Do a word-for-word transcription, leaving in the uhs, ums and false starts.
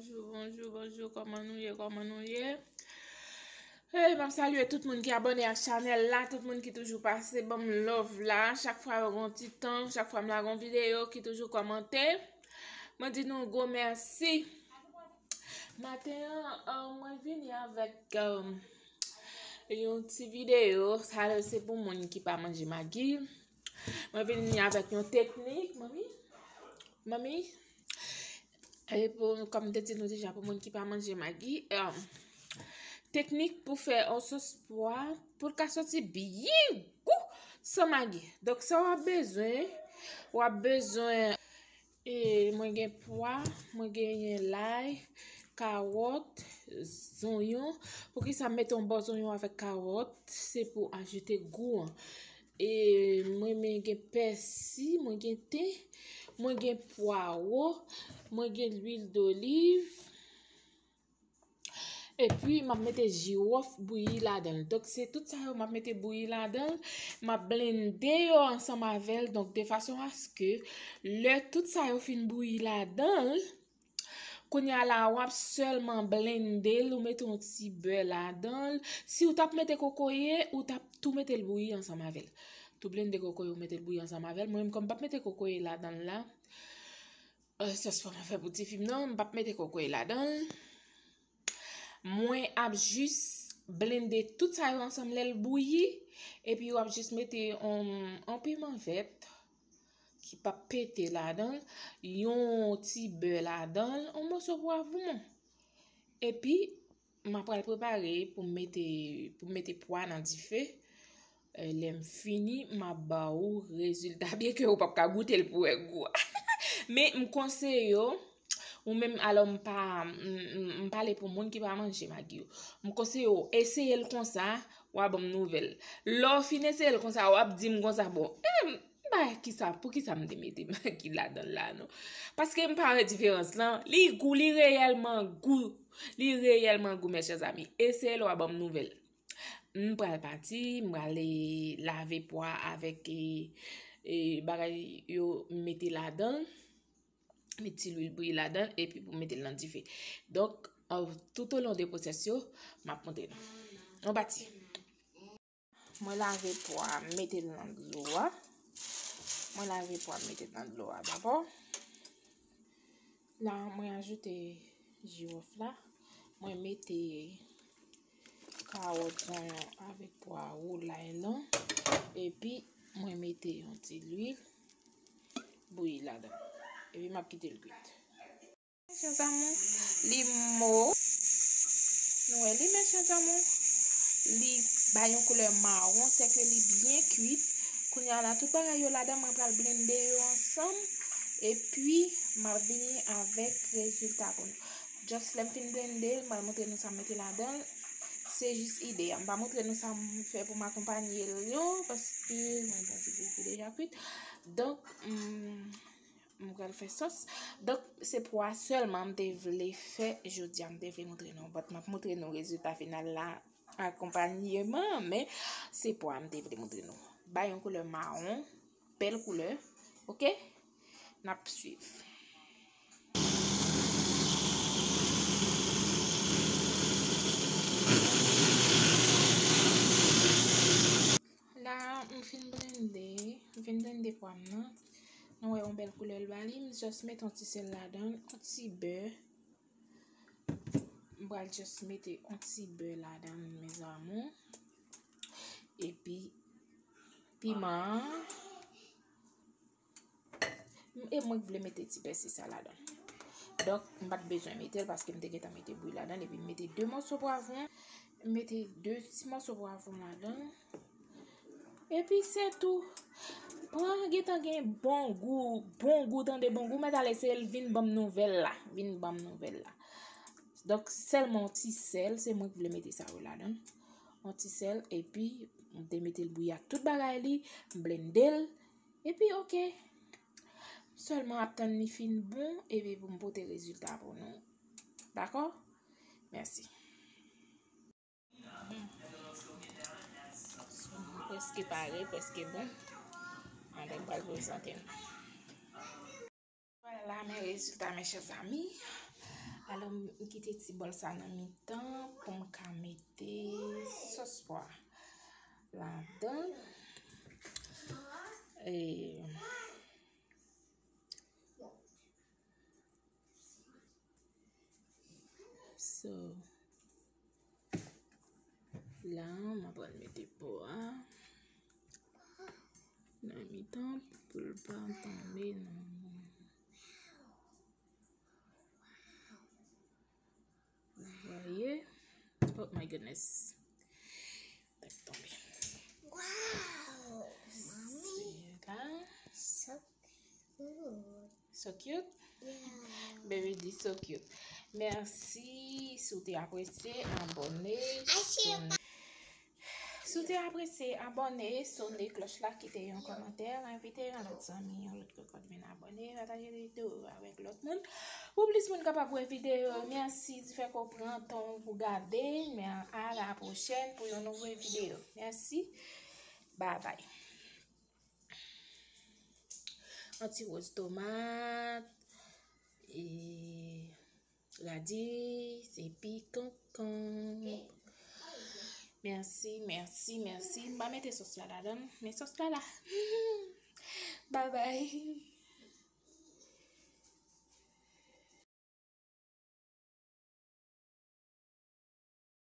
Bonjou, bonjou, bonjou, kòman nou ye, kòman nou ye? Hey, m ap salye tout moun ki abòne ak chanèl la, tout moun ki toujou pase ban m love la. Chak fwa yo gen yon ti tan, chak fwa m lage yon videyo, ki toujou kòmante, mwen di nou gwo mèsi. Maten an, euh, mwen vini avèk, euh, yon ti videyo. Sa yo se pou moun ki pa manje magi. Mwen vini avèk yon teknik, manmi. Manmi. E pou, kòm m te di nou deja, pou moun ki pa manje magi, euh, teknik pou fè yon sòs pwa, pou l ka soti byen gou san magi. Donk, sa w ap bezwen, w ap bezwen, e, mwen gen pwa, mwen genyen lay, kawòt, zonyon. Poukisa m mete yon bò zonyon avèk kawòt? Se pou ajoute gou an. E mwen, mwen gen pèsi, mwen gen ten, mwen gen pwawo, mwen gen lwil doliv. Epi, m ap mete jiwòf bouyi ladan l. Donk, se tout sa yo m ap mete bouyi ladan l. M ap blende yo ansanm avè l. Donk, de fason aske lè tout sa yo fin bouyi ladan l, kounye a la, w ap sèlman blende l, ou mete yon ti bè ladan l. Si w t ap mete kokoye, ou t ap tou mete l bouyi ansanm avè l. Tou blende kokoye, ou mete l bouyi ansanm avè l. Mwen menm, kòm m p ap mete kokoye ladan l la, euh, sòs pwa m ap fè pou tifi m nan, m p ap mete kokoye ladan l. Mwen ap jis blende tout sa yo ansanm lè l bouyi, epi w ap jis mete yon, yon piman vèt ki p ap pete ladan l, yon ti bè ladan l, yon moso pwavwon. Epi, m ap pral prepare pou m mete, pou m mete pwa nan dife. Eh, lè m fini, m ap ba ou rezilta, byenke ou p ap ka goute l pou wè gou a. Men m konseye w, ou menm, alò m pa, m, m, m pale pou moun ki pa manje magi yo. M konseye w, eseye l konsa, w a ban m nouvèl. Lè w fin eseye l konsa, w ap di m konsa, bon, eh, m pa kisa, poukisa m te mete magi ladan l la, non? Paske m pa wè diferans lan. Li gou, li reyèlman gou. Li reyèlman gou, mes chers amis. Eseye l, w a ban m nouvèl. M pral pati, m pral, e, lave pwa avèk, e, e, bagay yo m mete ladan l. Met ti lwil bouyi ladan l, epi pou m mete l nan dife. Donk, euh, tout au long de pwosès yo, m ap montre nou. Nou pati. Mwen lave pwa, m mete l nan dlo a. Mwen lave pwa, m mete l nan dlo a dabò. La, mwen ajoute jiwòf la. Mwen mete kawòt, zonyon avèk pwawo, lay lan. Epi, mwen mete yon ti lwil bouyi ladan. Epi, m ap kite l kwit. Mes chers amours, li mo. Nou wè li, mes chers amours. Li bay yon koulè mawon, sèke li byen kwit. Kounye a la, tout bagay yo ladan, mwen pral blende yo ansanm. Epi, m ap vini avèk rezilta pou nou. Just lè m fin blende l, m pral montre nou sa m mete ladan l. Se jis ide a. M pa montre nou sa m fè pou m akonpanye l yo, paske mwen gen ti fi ki deja kwit. Donk, m, m pral fè sòs. Donk, se pwa sèlman m te vle fè jodi a, m te vle montre nou. But m ap montre nou rezilta final la, akonpanyeman, men se pwa m te vle montre nou. Bay yon koulè mawon, bèl koulè, oke? N ap swiv. La, m fin blende, m fin blende pwa m nan. Nou wè yon bèl koulè l ba li, m just mete yon ti sèl ladan l, yon ti bè. M pral just mete yon ti bè ladan l, mes amours. Epi, piman an. E mwen k vle mete ti pèsi sa ladan. Donk, m pa t bezwen mete l paske m te gentan mete bouyi ladan l. Epi m mete de mòso pwavwon. M mete de ti mòso pwavwon ladan l. Epi se tou. Pran, gentan gen bon gou, bon gou, tande bon gou. Mèt al eseye l, vin ban m nouvèl la. Vin ban m nouvèl la. Donk, sèlman yon ti sèl, se mwen k vle mete sa yo ladan. Yon ti sèl, epi m te mete l bouyi ak tout bagay li, m blende l. Epi, oke. Sèlman ap tann li fin bon, epi pou m pote rezilta pou nou. Dakò? Mèsi. Prèske pare, prèske bon. Ann, m pral prezante nou. Vwala, men rezilta, mes chers amis. Alò, m kite ti bòl sa nan mitan pou m ka mete sòs pwa ladan. E, so, la, m apral mete pwa a nan mitan pou l pa tonbe nan. Voyez. Oh my goodness. Tèt tonbe. Wow, mommy. Sila. So cute. So cute? Yeah. Baby di so cute. Mèsi si w te apresye, abòne. Si w te apresye, abòne, sone klòch la, kite yon kòmantè, envite yon lòt zanmi, yon lòt kokòt vin abòne, pataje videyo avèk lòt moun. Pou plis moun kapab wè videyo, mèsi di fè ke w pran tan w pou gade, men a la pwochèn pou yon nouvo videyo. Mèsi. Bye bye. Yon ti woz tomat, e, radis, epi konkonm. Mèsi, mèsi, mèsi. M pa mete sòs la ladan, men sòs la la. Bye bye.